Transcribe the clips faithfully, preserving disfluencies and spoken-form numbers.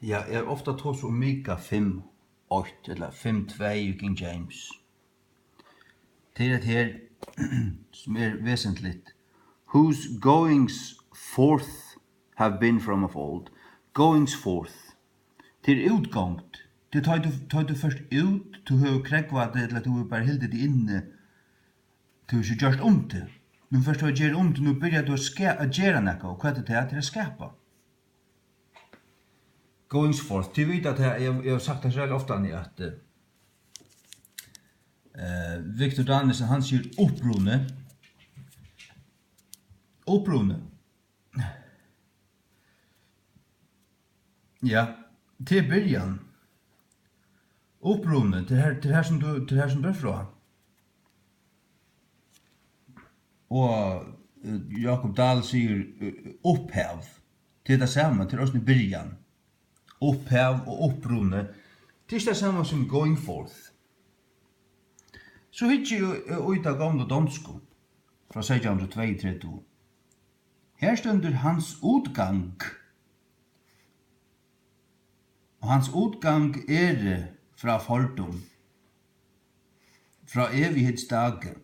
Ja, eg ofta tosi um Mika fimm eitt ella fimm tvey í King James. Tað er hetta her, sum er vesentligt. "Whose goings forth have been from of old." Goings forth. Tað er útgongd. Tað er tá tú, tá tú fert út, tú hevur krógvað teg, ella tú hevur bara hildið teg inni. Tú hevur ikki gjørt um teg. Nú fert tú at gera um teg, nú byrjar tú at ska-, at gera nakað. Og hvat er tað? Tað er at skapa. Goings forth. Tit vita at eg, eg, eg havi sagt tað sera ofta, at, eh, eh, Victor Danielsen, hann sigur upprunin. Upprunin. Ja, tað er byrjan. Upprunin, tað er har, tað er har, sum tú, tað er har, sum tú ert frá. Og, eh, Jakob Dahl sigur, eh, upphav. Tað er tað sama, tað er eisini byrjan. Upphav og uppruni, tað er ikki tað sama sum going forth. So hyggi eg, eh, í ta gomlu donsku frá seytjan hundrað og tveyogtretivu. Her stendur hans udgang. Og hans udgang er fra fordum, fra evighedsdage.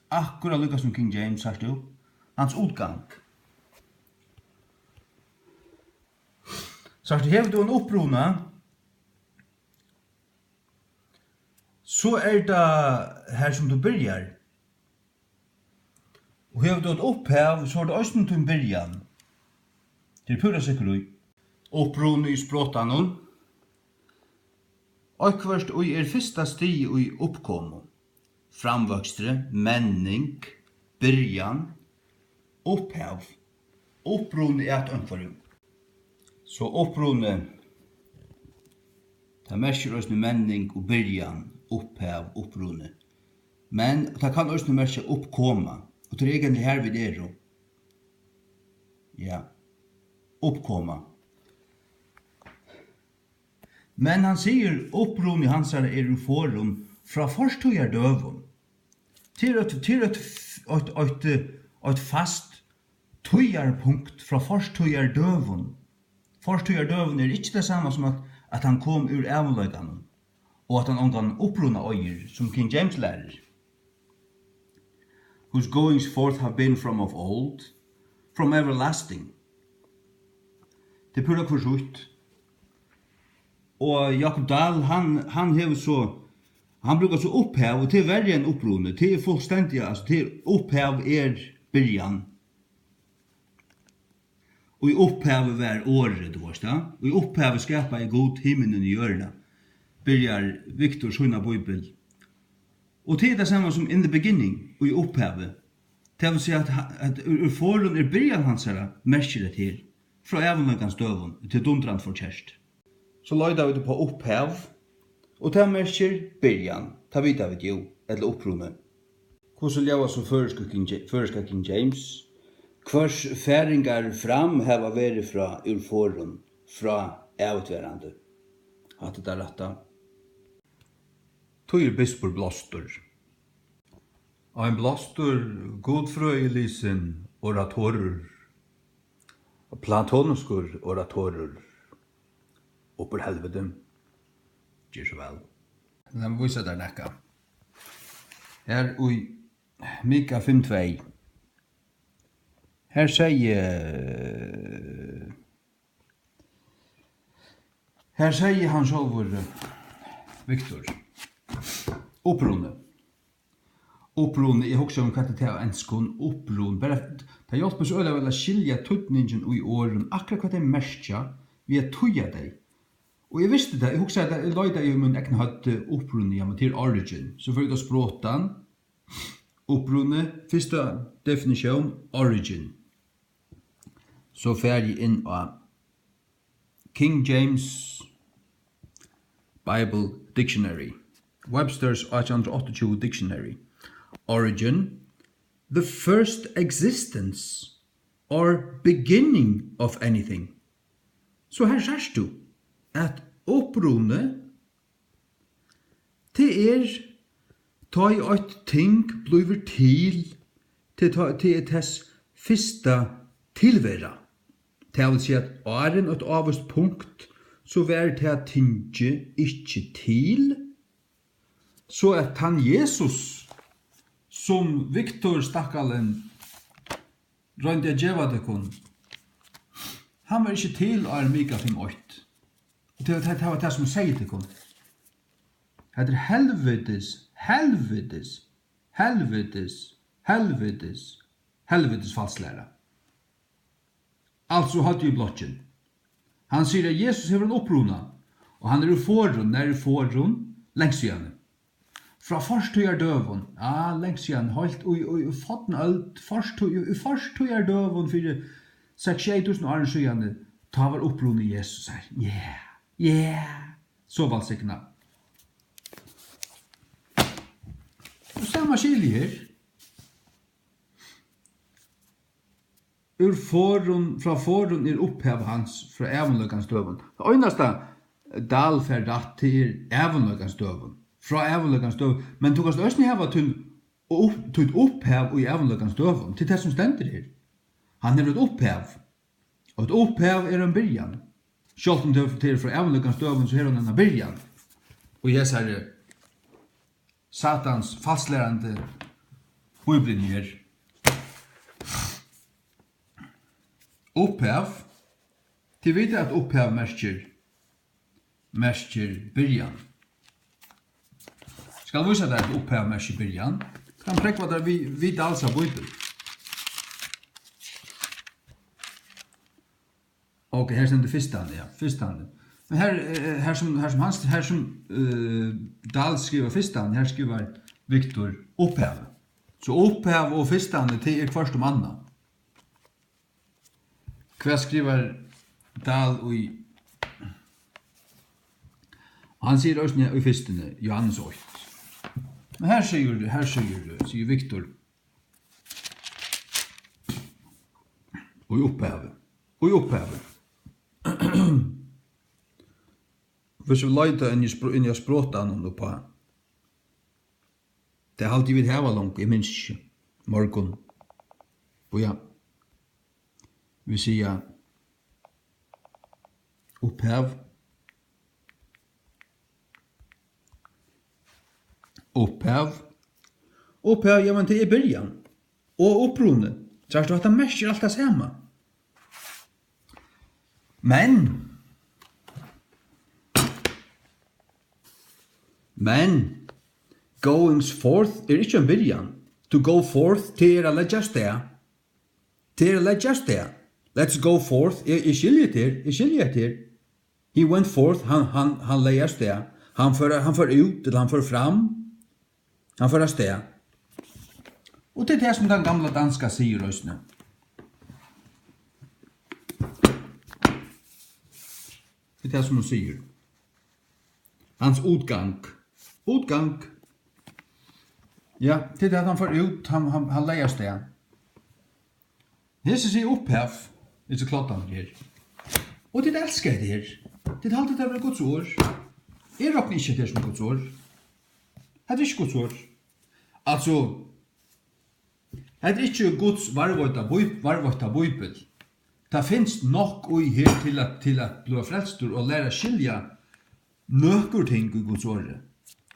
Akkurát líka sum King James, sært tú? Hans udgang. Sært tú, hevur tú ein uppruna, so er tað har, sum tú byrjar. Og hevur tú eitt upphav, so er tað eisini tín byrjan. Tað er púra sikkur í. Uppruni í sprotanum. Eitthvørt, ið er fyrsta stig í uppkomu, framvøkstri, menning, byrjan, upphav, uppruni at einhvørjum. So uppruni, tað merkir eisini menning og byrjan, upphav, uppruni. Men tað kann eisini merkja uppkoma, og tað er eigentliga har, vit eru. Ja, uppkoma. Men hann sigur, uppruni hansara er úr forðum, frá fortíðardøgum. Tað er eitt, tað er eitt, eitt, eitt, eitt fast tíðarpunkt frá fortíðardøgum. Fortíðardøgum er ikki tað sama sum at, at hann kom úr ævinleikanum, og at hann ongan uppruna eigur, sum King James lærir. Whose goings forth have been from of old, from everlasting. Tað er púra hvørt sítt. Og Jakob Dahl, hann, hann hevur so, hann brúkar so upphav, og tað er verri enn uppruni. Tað er fullstendiga, altso, tað er, upphav er byrjan. Í upphavi var Orðið, tú veist tað. Í upphavi skapaði Gud himinin og jørðina, byrjar Victor sína bíbel. Og tað er tað sama sum in the beginning, í upphavi. Tað vil siga, at ha-, at úr, úr forðum er byrjan hansara, merkir tað her, frá ævinleikans døgum, tað er dundrandi forkert. So leita vit upp á upphav, og tað merkir byrjan, tað vita vit jú, ella uppruni. Hvussu ljóðar so føroysku King Ja-, føroyska King James? Hvørs færingar fram hava verið frá úr forðum, frá ævigtverandi. Hatta er tað rætta. Tí er bispur blástur. Ein blástur, gudfrøðilisin oratorur, platoniskur oratorur, upp úr helviti. Ger so væl. Lat meg vísa tær nakað. Her í Mika fimm tvey, her segði, her segði hann sjálvur, eh, Victor, uppruni. Uppruni, eg hugsi um, hvat er tað á enskum? Uppruni. Bara, tað hjálpir so øgiliga væl at skilja týdningin í orðum, akkurát hvat tey merkja, við at týða tey. Og eg visti tað, eg hugsaði tað, eg leitaði í mín egna høvdi, uppruni, ja, men tað er origin. So fari eg út á sprotan, uppruni, fyrsta definitión, origin. So fari eg inn á King James Bible Dictionary, Webster's átjan hundrað og áttaogtjúgu Dictionary. Origin, the first existence or beginning of anything. So her sært tú, at uppruni, tað er, tá ið eitt ting blívur til, tað er tá, tað er tess fyrsta tilvera. Tað vil siga, at áðrenn eitt ávíst punkt, so var tað tingið ikki til, so at tann Jesus, sum Viktor, stakkalin, royndi at geva tykkum, hann var ikki til áðrenn Mika fimm eitt. Og tað, tað, tað var tað, sum eg segði tykkum. Hetta er helvitis, helvitis, helvitis, helvitis, helvitis falsklæra. Altso, høvdið í blokkin. Hann sigur, at Jesus hevur ein uppruna, og hann er úr forðum. Nær er forðum? Langt síðani. Frá fortíðardøgum. Ja, langt síðani. Heilt í, í, í fornu øld, fortíð, í, í fortíðardøgum fyri seks, sjey túsund árum síðani, tá var uppruni Jesus her. Yeah, yeah. So vælsigna. Og sama skil eg her. Úr forðum, frá forðum er upphav hans, frá ævinleikans døgum. Tað einasta Dahl fær rætt, tað er ævinleikans døgum. Frá ævinleikans døgum. Men tú kanst eisini hava tín upp-, títt upphav í ævinleikans døgum. Tað er tað, sum stendur her. Hann hevur eitt upphav. Og eitt upphav er ein byrjan. Sjálvt um tað, tað er frá ævinleikans døgum, so hevur hann eina byrjan. Og í hesari Satans falslærandi Bíbliuni her. Upphav. Tit vita, at upphav merkir, merkir byrjan. Skal vísa tær, at upphav merkir byrjan. Kann prógva tær við, við Dahls Bíbel. Ok, her stendur fyrstani, ja, fyrstani. Men her, eh, her sum, her sum hann, her sum, eh, Dahl skrivar fyrstani, her skrivar Viktor upphav. So upphav og fyrstani, tað er hvørt um annað. Hvat skrivar Dahl í? Hann sigur eisini í fyrstuni, Jóhannes eitt. Men her sigur, her sigur, sigur Viktor, í upphavi. Í upphavi. Hvis vit leita inn í spr-, inn í sprotanum uppá. Tað haldi eg vit hava longu, eg minnist ikki. Morgun. Bíða. Vit siga upphav. Upphav. Upphav, ja, men tað er byrjan. Og uppruni. Sært tú, hatta merkir alt tað sama. Men, men, goings forth er ikki ein byrjan. To go forth, tað er at leggja avstað. Tað er at leggja avstað. Let's go forth. Eg, eg skilji teg, eg skilji teg. He went forth, hann, hann, hann legði avstað. Hann fór, hann fór út, ella hann fór fram. Hann fór avstað. Og tað er tað, sum tann gamla danska sigur eisini. Tað er tað, sum hon sigur. Hans udgang. Udgang. Ja, tað er tað, at hann fór út, hann, hann, hann legði avstað. Hesi siga upphav, hesi kloddarnir her. Og tit elska hetta her. Tit halda, tað er Guds orð. Eg rokni ikki hetta her sum Guds orð. Hetta er ikki Guds orð. Altso, hetta er ikki Guds varðveitta bíb-, varðveitta bíbel. Tað finst nokk í her til at, til at bliva frelstur og læra at skilja nøkur ting í Guds orði.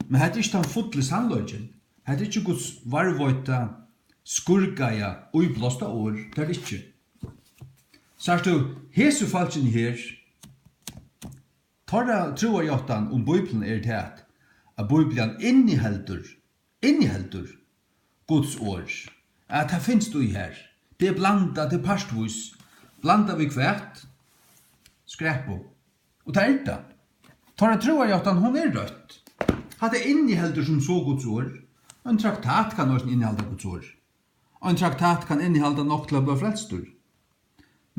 Men hetta er ikki tann fulli sannleikin. Hetta er ikki Guds varðveitta, skurkaða, íblásta orð. Tað er tað ikki. Sært tú, hesi fólkini her, teirra trúarjáttan um Bíbliuna er tað, at Bíblian inniheldur, inniheldur Guds orð, at tað finst í har. Tað er blandað, tað er partvís. Blandað við hvat? Skræpu. Og tað er tað. Teirra trúarjáttan, hon er røtt. Hatta inniheldur sum so Guds orð. Ein traktat kann eisini innihalda Guds orð. Ein traktat kann innihalda nokk til at bliva frelstur.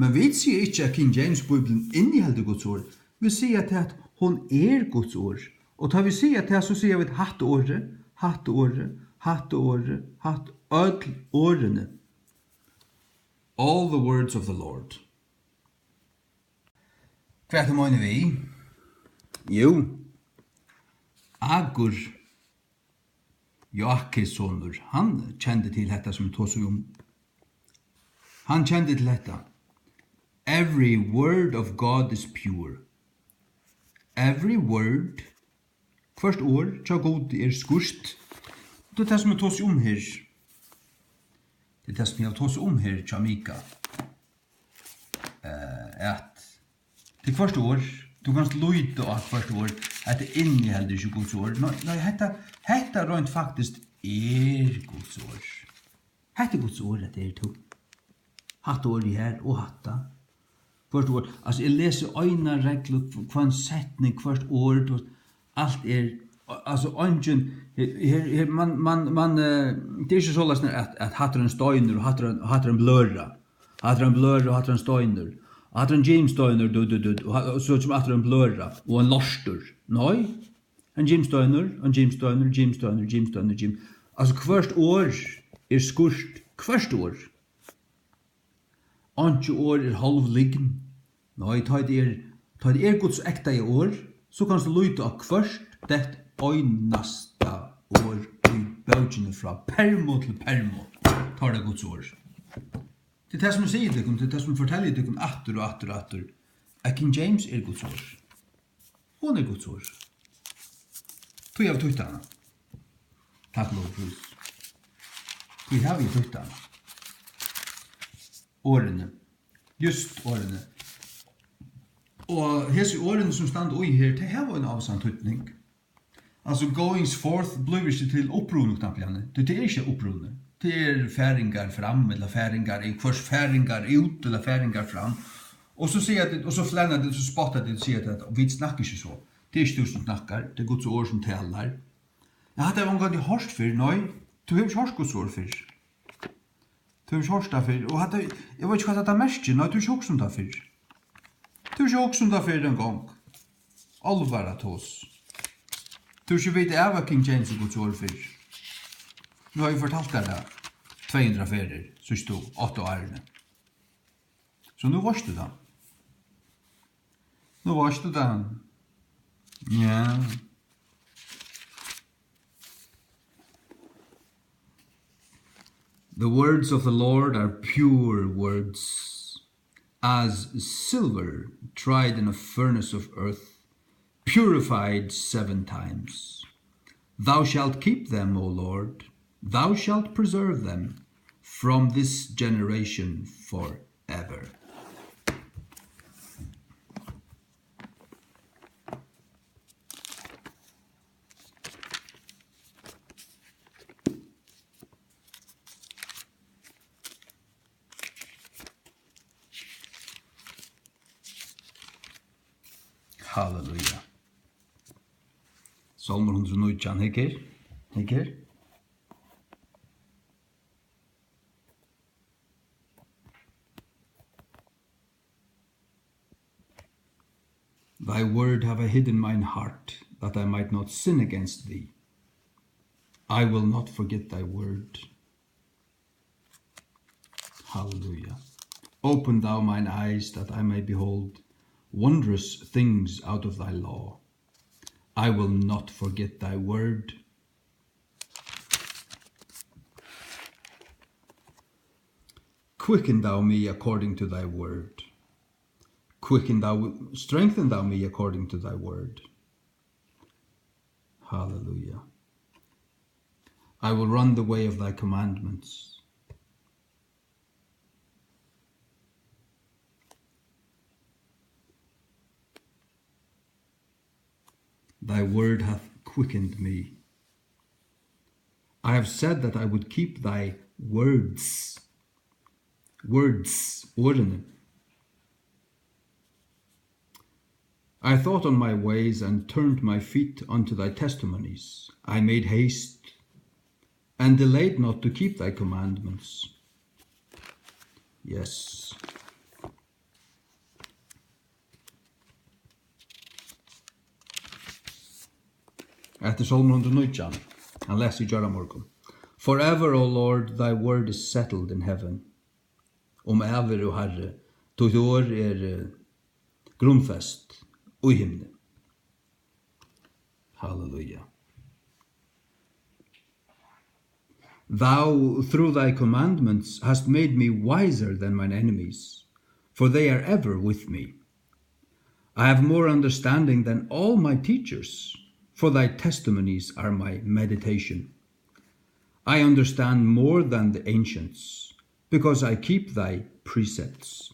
Men vit siga ikki, at King James Bíblian inniheldur Guds orð. Vit siga tað, at hon er Guds orð. Og tá vit siga tað, so siga vit, hatta orðið, hatta orðið, hatta orðið, hatta, øll orðini. All the words of the Lord. Hvat eg meini við? Jú, Agur Joakimsonur, hann kendi til hetta, sum eg tosi um. Hann kendi til hetta. Every word of God is pure. Every word, hvørt orð hjá Gudi er skýrt. Tað er tað, sum eg tosi um her. Tað er tað, sum eg tosi um her hjá Mika. Eh, at tað er hvørt orð, tú kanst líta á hvørt orð, at tað inniheldur ikki Guds orð. Nei, nei, hetta, hetta reint faktiskt er Guds orð. Hetta er Guds orð, hetta er tú. Hatta orðið her og hatta. Hvørt orð, altso, eg lesi eina reglu, hvønn setning, hvørt orð, tú veist, alt er, altso, eingin, her, her, her, man, man, man, eh, tað er ikki soleiðis, at, at hatta er ein steinur, og hatta er ein, hatta er ein bløðra, hatta er ein bløðra, og hatta er ein steinur, og hatta er ein gimsteinur, du, du, du, og ha-, og so kemur aftur ein bløðra, og ein lortur. Nei, ein gimsteinur, ein gimsteinur, gimsteinur, gimsteinur, gim-, altso, hvørt orð er skýrt, hvørt orð. Einki orð er hálv lygn. Nei, tá ið er, tá ið er Guds ektaða orð, so kanst tú líta á hvørt tað einasta orð í bókini frá permu til permu. Tá er tað Guds orð. Tað er tað, sum eg sigi tykkum, tað er tað, sum eg fortelji tykkum aftur og aftur og aftur, at King James er Guds orð. Hon er Guds orð. Tí havi eg týtt hana. Takk, lov og prís. Tí havi eg týtt hana. Orðini. Júst orðini. Og hesi orðini, sum standa í her, tey hava ein ávísan týdning. Altso, goings forth blívur ikki til uppruni knappliga, tí tað er ikki uppruni. Tað er faringar fram, ella faringar í, hvørs faringar út, ella faringar fram. Og so siga tit, og so flenna tit, so spotta tit, siga tit, at vit snakka ikki so. Tað er ikki tú sum snakkar, tað er Guds orð sum talar. Ja, hatta havi eg ongantíð hoyrt fyrr, nei. Tú hevur ikki hoyrt Guds orð fyrr. Tú hevur ikki hoyrt tað fyrr. Og hatta, eg veit ikki, hvat hatta merkir. Nei, tú hevur ikki hugsað um tað fyrr. Tú hevur ikki hugsað um tað fyrr ein gong. Álvara tos. Tú hevur ikki vitað av, at King James er Guds orð fyrr. Nú havi eg fortalt tær tað tvey hundrað ferðir, síðstu átta árini. So nú veitst tú tað. Nú veitst tú tað. Ja. The words of the Lord are pure words, as silver tried in a furnace of earth, purified seven times. Thou shalt keep them, O Lord, thou shalt preserve them from this generation forever. Halleluja. Sálmur hundrað og nítjan, hygg her, hygg her. Thy word have I hid in mine heart, that I might not sin against thee. I will not forget thy word. Hallelujah. Open thou mine eyes, that I may behold wondrous things out of thy law. I will not forget thy word. Quicken thou me according to thy word. Quicken thou, strengthen thou me according to thy word. Hallelujah. I will run the way of thy commandments. Thy word hath quickened me. I have said that I would keep thy words. Words, orðini. I thought on my ways and turned my feet unto thy testimonies. I made haste and delayed not to keep thy commandments. Yes. Hetta er Sálmur hundrað og nítjan. Hann las í gjár morgun. Forever, O Lord, thy word is settled in heaven. Um ævir, O Harri, títt orð er, eh, grundfest í himni. Hallelujah. Thou, through thy commandments, hast made me wiser than mine enemies, for they are ever with me. I have more understanding than all my teachers, for thy testimonies are my meditation. I understand more than the ancients, because I keep thy precepts.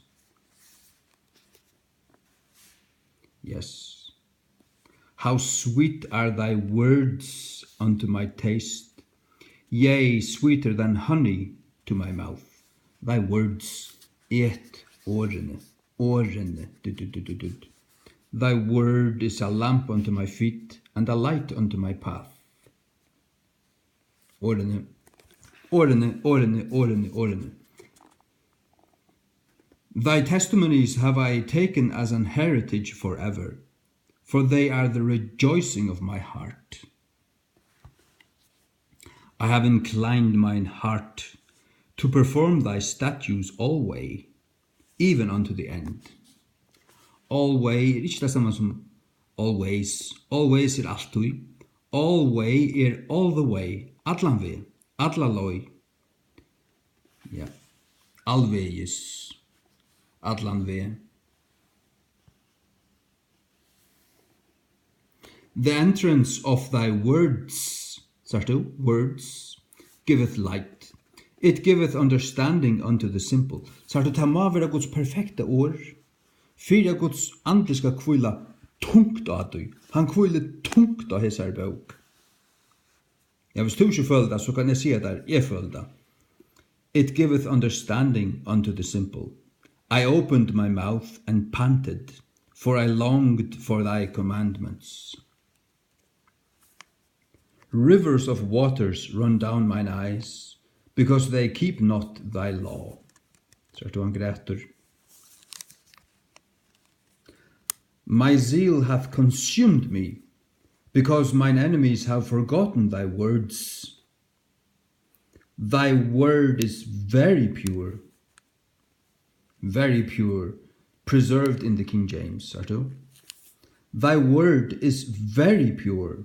Yes. How sweet are thy words unto my taste, yea, sweeter than honey to my mouth. Thy words, et orðini, orðini, du, du, du, du, du. Thy word is a lamp unto my feet and a light unto my path. Orðini, orðini, orðini, orðini, orðini. Thy testimonies have I taken as an heritage forever, for they are the rejoicing of my heart. I have inclined mine heart to perform thy statutes alway, even unto the end. Alway er ikki tað sama sum always. Always er altíð. Alway er all the way, allan veg, alla leið. Ja, alvegis, allan veg. The entrance of thy words, sært tú, words, giveth light. It giveth understanding unto the simple. Sært tú, tað má vera Guds perfekta orð, fyri at Guds andi skal hvíla tungt á tí. Hann hvílir tungt á hesari bók. Ja, hvis tú ikki følir tað, so kann eg siga tær, eg føli tað. It giveth understanding unto the simple. I opened my mouth and panted, for I longed for thy commandments. Rivers of waters run down mine eyes, because they keep not thy law. Sært tú, hann grætur. My zeal hath consumed me, because mine enemies have forgotten thy words. Thy word is very pure, very pure, preserved in the King James, sært tú? Thy word is very pure,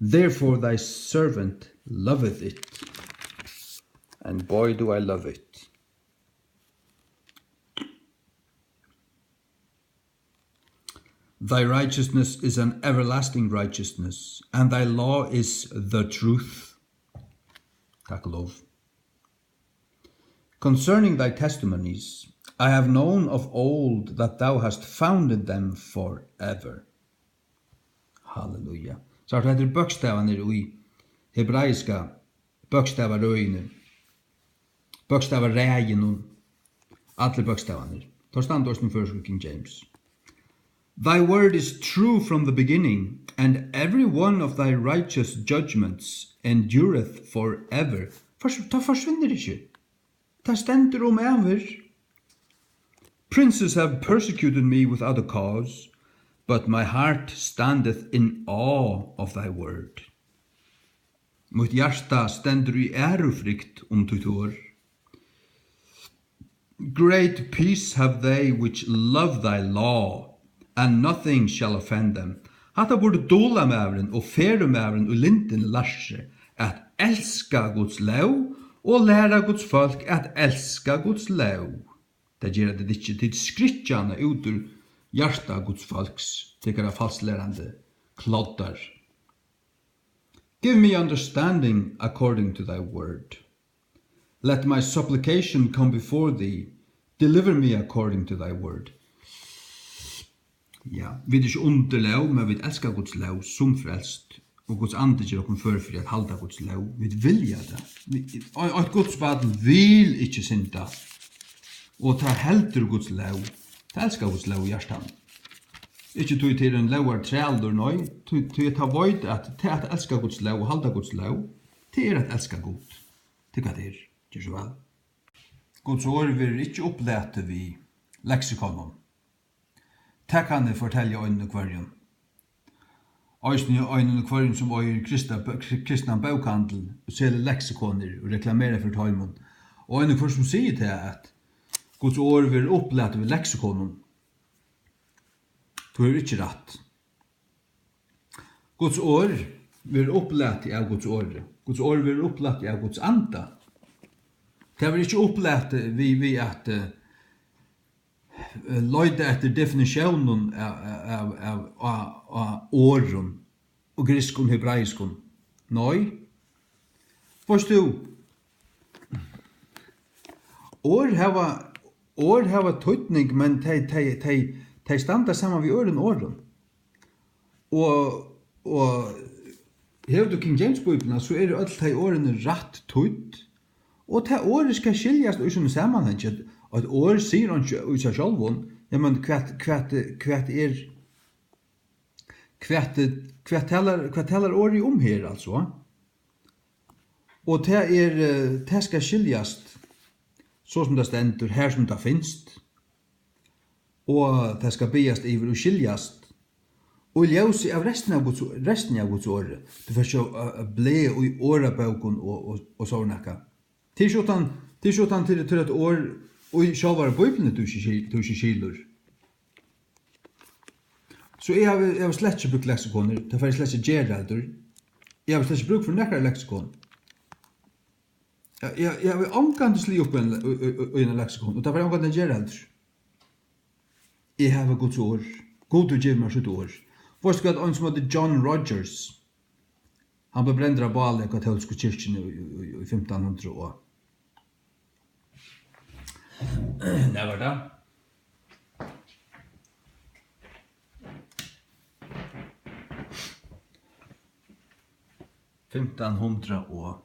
therefore thy servant loveth it. And boy, do I love it. Thy righteousness is an everlasting righteousness, and thy law is the truth. Takk og lov. Concerning thy testimonies, I have known of old that thou hast founded them forever. Halleluja. So hetta eru bókstavarnir í hebraiska bókstavarøðini, bókstavaræðinum, allir bókstavarnir. Teir standa eisini í føroyskum King James. Thy word is true from the beginning, and every one of thy righteous judgments endureth forever. Fors-, tað forsvinnur ikki. Tað stendur um ævir. Princes have persecuted me without a cause, but my heart standeth in awe of thy word. Mítt hjarta stendur í ærufrykt um títt orð. Great peace have they which love thy law, and nothing shall offend them. Hatta burdi dulamaðurin og ferumaðurin í lyndini lært seg, at elska Guds lóg og læra Guds fólk at elska Guds lóg. Tað gera tit ikki, tit skrykkja hana út úr hjarta Guds fólks, tykkara falslærandi kloddar. Give me understanding according to thy word. Let my supplication come before thee. Deliver me according to thy word. Ja, vit eru ikki undir lóg, men vit elska Guds lóg sum frelst. Og Guds andi ger okkum før fyri at halda Guds lóg. Vit vilja tað. Vit, og, og eitt Guds barn vil ikki synda. Og tað heldur Guds lóg. Tað elskar Guds lóg í hjartanum. Ikki tí tað er ein lógartrælur, nei, tí, tí tað veit at tað at elska Guds lóg og halda Guds lóg, tað er at elska Gud. Tað er hvat tað er. Ger so væl. Guds orð verður ikki upplatið við leksikonum. Tað kann eg fortelja einum og hvørjum. Eisini einum og hvørjum, sum eigur krista-, kri-, kristnan bókahandil og selur leksikonir og reklamerar fyri teimum. Og einum og hvør, sum sigur tað, at Guds orð verður upplatið við leksikonum. Tú hevur ikki rætt. Guds orð verður upplatið av Guds orði. Guds orð verður upplatið av Guds anda. Tað verður ikki upplatið við, við at, eh, leita eftir definitiónum av, av, av, av, á, á orðum og grikskum, hebraiskum. Nei. Veitst tú, orð hava, orð hava týdning, men tey, tey, tey, tey standa saman við øðrum orðum. Og, og hevur tú King James Bíbliuna, so eru øll tey orðini rætt týdd. Og tað orðið skal skiljast í sínum samanhangi. Eitt, eitt orð sigur einki í sær sjálvum. Ja, men hvat, hvat, hvat er, hvat, hvat talar, hvat talar orðið um her, altso? Og tað er, eh, tað skal skiljast, so sum tað stendur, har sum tað finst, og tað skal byggjast yvir og skiljast, og í ljósi av restina av Guds, restina av Guds orði. Tú fert ikki at, at blaða í orðabókum og, og, og so nakað. Tað er ikki uttan, tað er ikki uttan til, til eitt orð í sjálvari Bíbliuni, tú ikki skil-, tú ikki skilur. So eg havi, eg havi slett ikki brúkt leksikonir, tað fari eg slett ikki at gera heldur. Eg havi slett ikki brúk fyri nakra leksikon. Eg, eg, eg havi ongantíð sligið upp í ein le-, í, í, í, í ein leksikon, og tað fari eg ongantíð at gera heldur. Eg havi Guds orð. Gud hevur givið mær sítt orð. Veitst tú hvat, ein sum eitur John Rogers, hann bleiv brendur á báli í katólsku kirkjuni í, í, í, í fimtan hundrað og, nær var tað? Fimtan hundrað og,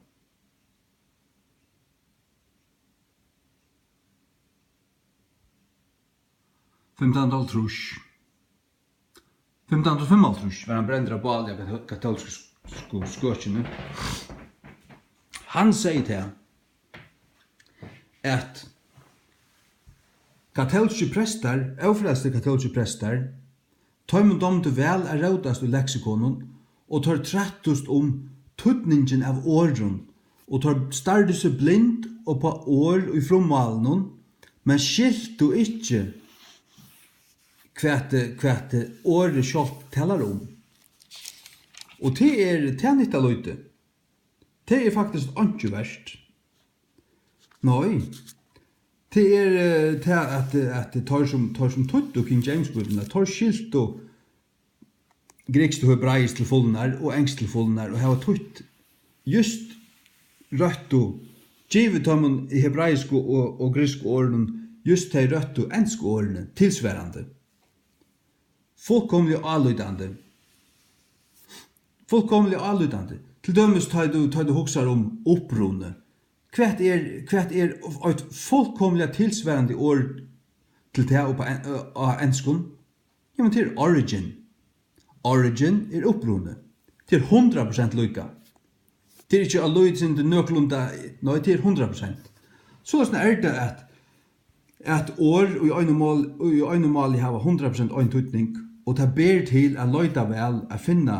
fimtan hundrað og hálvtrýss. Fimtan hundrað og fimmoghálvtrýss var hann brendur á báli á kató-, katólsku sk-, sku-, skøkjuni. Hann segði tað, at katólskir prestar, ófrelstir katólskir prestar, teimum dámdi væl at rótast í leksikonum, og teir trættust um týdningin av orðum, og teir stardu seg blind upp á orð í frummálinum, men skiltu ikki, hvat, hvat orðið sjálvt talar um. Og tað er, tað nyttar lítið. Tað er faktiskt einki vert. Nei. Tað er, eh, tað, at, at teir sum, teir sum týddu King James Bíbliuna, teir skiltu grikskt og hebraiskt til fulnar og enskt til fulnar og hava týtt júst røttu, givið teimum hebraisku og, og griksku orðunum júst tey røttu ensku orðini tilsvarandi. Fullkomiliga álítandi. Fullkomiliga álítandi. Til dømis, tá ið tú, tá ið tú hugsar um uppruni. Hvat er, hvat er eitt fullkomiliga tilsvarandi orð til tað upp á en-, á enskum? Jamen, tað er origin. Origin er uppruni. Tað er hundrað prosent líka. Tað er ikki á lítið sindur nøkulunda, nei, tað er hundrað prosent. Soleiðis er tað, at, at orð í einum mál, í einum máli hava hundrað prosent ein týdning, og tað ber til at leita væl at finna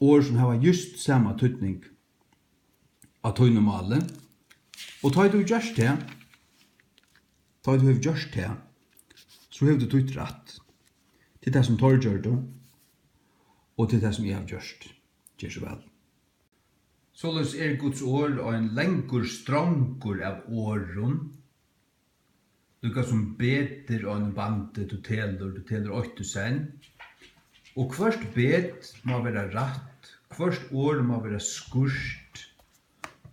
orð, sum hava júst sama týdning á tínum máli. Og tá ið tú hevur gjørt tað, tá ið tú hevur gjørt tað, so hevur tú týtt rætt. Tað er tað, sum teir gjørdu, og tað er tað, sum eg havi gjørt. Ger so væl. Soleiðis er Guds orð ein langur strongur av orðum, líka sum betur á einum bandi, tú telur, tú telur eitt í senn. Og hvørt bet má vera rætt, hvørt orð má vera skírt.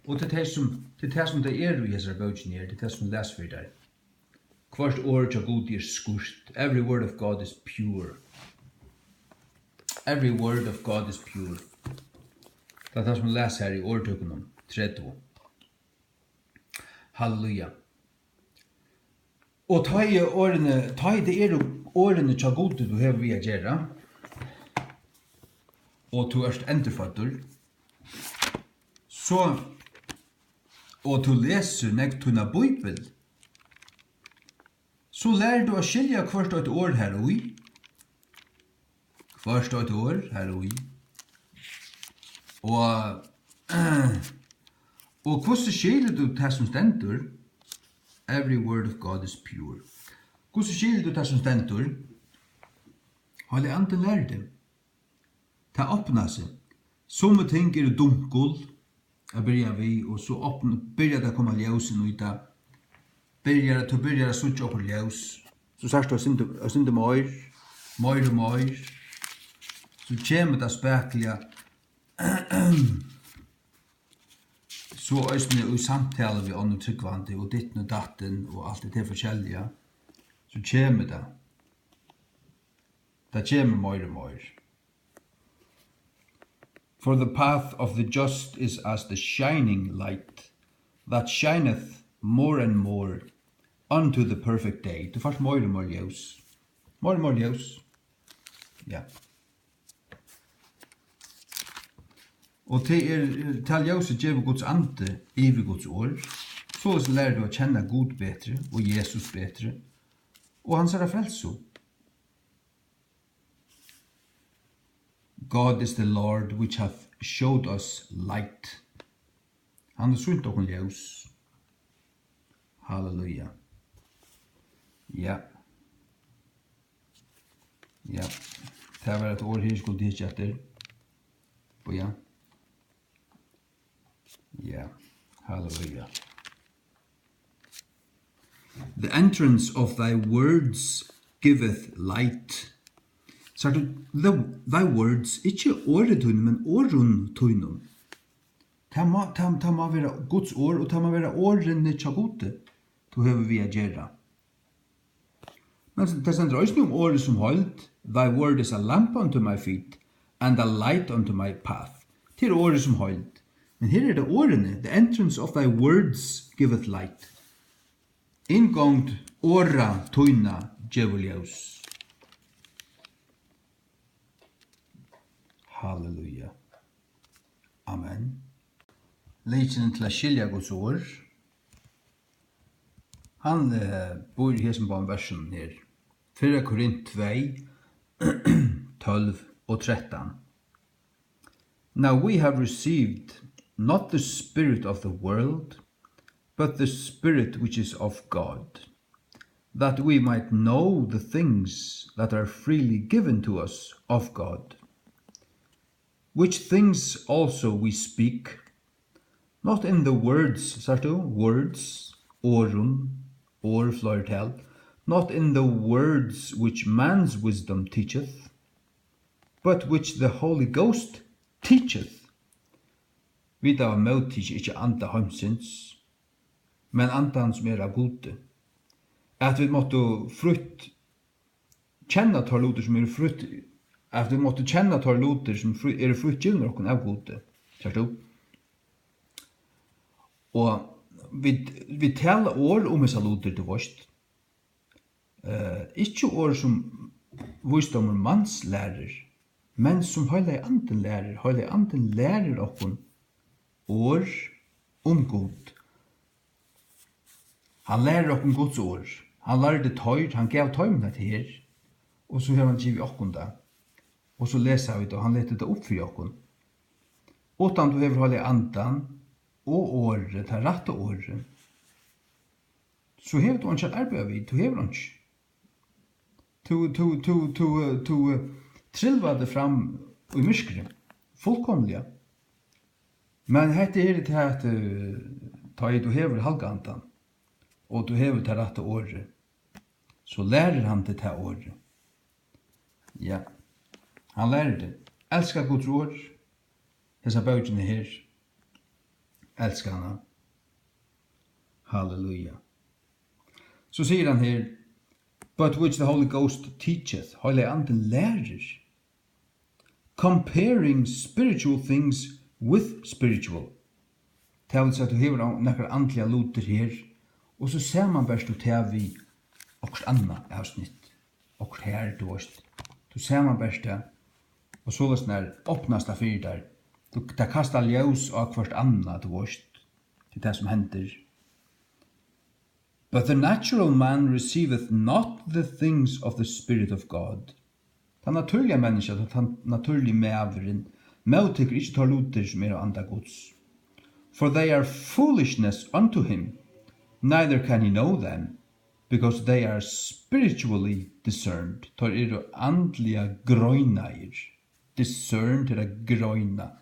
Og tað er tað, sum, tað er tað, sum tað er í hesari bókini her, tað er tað, sum les fyri tær. Hvørt orð hjá Gudi er skírt. Every word of God is pure. Every word of God is pure. Tað er tað, sum les her í Orðtøkunum tretivu. Halleluja. Og tá ið orðini, tá ið tað eru orðini hjá Gudi, tú hevur við at gera, og tú ert endurføddur, so, og tú lesur nógv tína bíbel, so lærir tú at skilja hvørt eitt orð har í. Hvørt eitt orð har í. Og, og hvussu skilir tú tað, sum stendur? Every word of God is pure. Hvussu skilir tú tað, sum stendur? Heilagi Andin lærir teg. Tað opnar seg. Summi ting eru dunkul at byrja við, og so opn-, byrjar tað at koma ljós inn í tað. Byrjar, tú byrjar at síggja okkurt ljós. So sært tú eitt sindur, eitt sindur meir, meir og meir. So kemur tað spakuliga, so eisini í samtalu við onnur trúgvandi og ditten og datten og alt det her forskelliga, so kemur tað. Tað kemur meir og meir. For the path of the just is as the shining light that shineth more and more unto the perfect day. Tú fært meir og meir ljós. Meir og meir ljós. Ja. Og tað er, tað ljósið gevur Guds andi yvir Guds orð. Soleiðis lærir tú at kenna Gud betri og Jesus betri og hansara frelsu. God is the Lord which hath showed us light. Hann hevur sýnt okkum ljós. Halleluja. Ja. Ja. Tað var eitt orð her, skuldi eg ikki eftir. Bíða. Ja. Halleluja. The entrance of thy words giveth light. Sært tú, the, thy words, ikki orði tíni, men orðum tínum. Tað má, tað, tað má vera Guds orð, og tað má vera orðini hjá Gudi, tú hevur við at gera. Men tað stendur eisini um orðið sum heild: Thy word is a lamp unto my feet and a light unto my path. Tað er orðið sum heild. Men her er tað orðini: The entrance of thy words giveth light. Inngongd orða tína gevur ljós. Halleluja. Amen. Lykilin til at skilja Guds orð, hann, eh, býr í hesum báðum versunum her. Fyrra Korint tvey, tólv og trettan. Now we have received not the spirit of the world, but the Spirit which is of God, that we might know the things that are freely given to us of God. Which things also we speak, not in the words, sært tú, words, orðum, orð, fleirtal, not in the words which man's wisdom teacheth, but which the Holy Ghost teacheth. Vit hava móttikið ikki anda heimsins, men andan, sum er av Gudi, at vit máttu frítt kenna teir lutir, sum eru frítt, at vit máttu kenna teir lutir, sum frí, eru frítt givnir okkum av Gudi. Sært tú? Og vit, vit tala orð um hesar lutir, tú veist. Eh, ikki orð, sum vísdómur mans lærir, men sum Heilagi Andin lærir. Heilagi Andin lærir okkum orð um Gud. Hann lærir okkum Guds orð. Hann lærdi teir, hann gav teimum hetta her, og so hevur hann givið okkum tað. Og so lesa vit, og hann letur tað upp fyri okkum. Uttan tú hevur Heilaga Andan og orðið, tað rætta orðið, so hevur tú einki at arbeiða við, tú hevur einki. Tú, tú, tú, tú, tú, eh, trilvar teg fram í myrkri, fullkomiliga. Men hetta er tað, at, eh, tá ið tú hevur Halga Andan, og tú hevur tað rætta orðið, so lærir hann teg tað orðið. Ja, hann lærir teg. Elska Guds orð, hesa bókina her. Elska hana. Halleluja. So sigur hann her, "But which the Holy Ghost teacheth." Heilagi Andin lærir. "Comparing spiritual things with spiritual." Tað vil siga, at tú hevur an-, nakrar andligar lutir her, og so samanbert tú tað við okkurt annað avsnitt. Okkurt her, tú veist. Tú samanbert tað, og soleiðis nær opnast tað fyri tær. Tú, tað kastar ljós á hvørt annað, tú veist. Tað er tað, sum hendir. "But the natural man receiveth not the things of the Spirit of God." Tann natúrliga menniskja, tann natúrligi maðurin, móttekur ikki teir lutir, sum eru anda Guds. "For they are foolishness unto him, neither can he know them, because they are spiritually discerned." Teir eru andliga greinaðir. Discerned er at greina.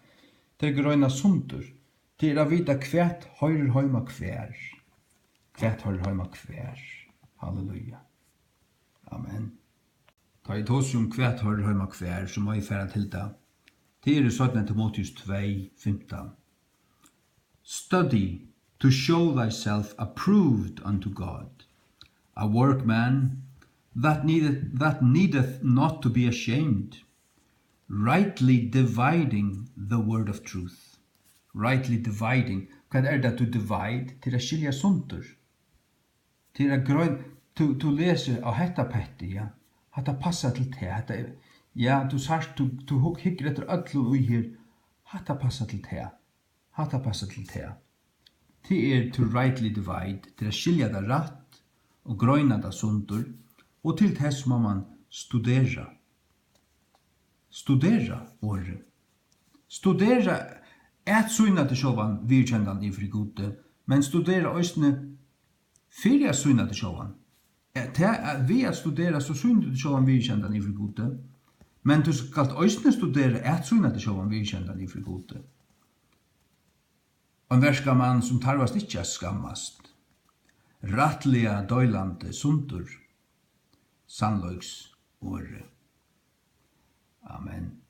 Tað er at greina sundur. Tað er at vita, hvat hoyrir heima hvar. Hvat hoyrir heima hvar. Halleluja. Amen. Tá eg tosi um, hvat hoyrir heima hvar, so má eg fara til tað. Tað er í seinna Timoteus tvey fimtan. Study to show thyself approved unto God, a workman that needeth, that needeth not to be ashamed, rightly dividing the word of truth. Rightly dividing. Hvat er tað, to divide? Til at skilja sundur. Til at grein-, tú, tú lesur á hetta petti, ja. Hatta passar til tað, hetta er, ja, tú sært, tú, tú hug-, hyggur eftir øllum í her. Hatta passar til tað. Hatta passar til tað. Tað er to rightly divide, til at skilja tað rætt og greina tað sundur, og til tess má mann studera. Studera orðið. Studera at sýna teg sjálvan viðurkendan yvir fyri Gudi, men studera eisini fyri at sýna teg sjálvan. At tað, at við at studera, so sýnir tú teg sjálvan viðurkendan yvir fyri Gudi, men tú skalt eisini studera at sýna teg sjálvan viðurkendan yvir fyri Gudi. Ein verkamann, sum tarvast ikki at skammast, rættiliga deilandi sundur sannleiks orði. Amen.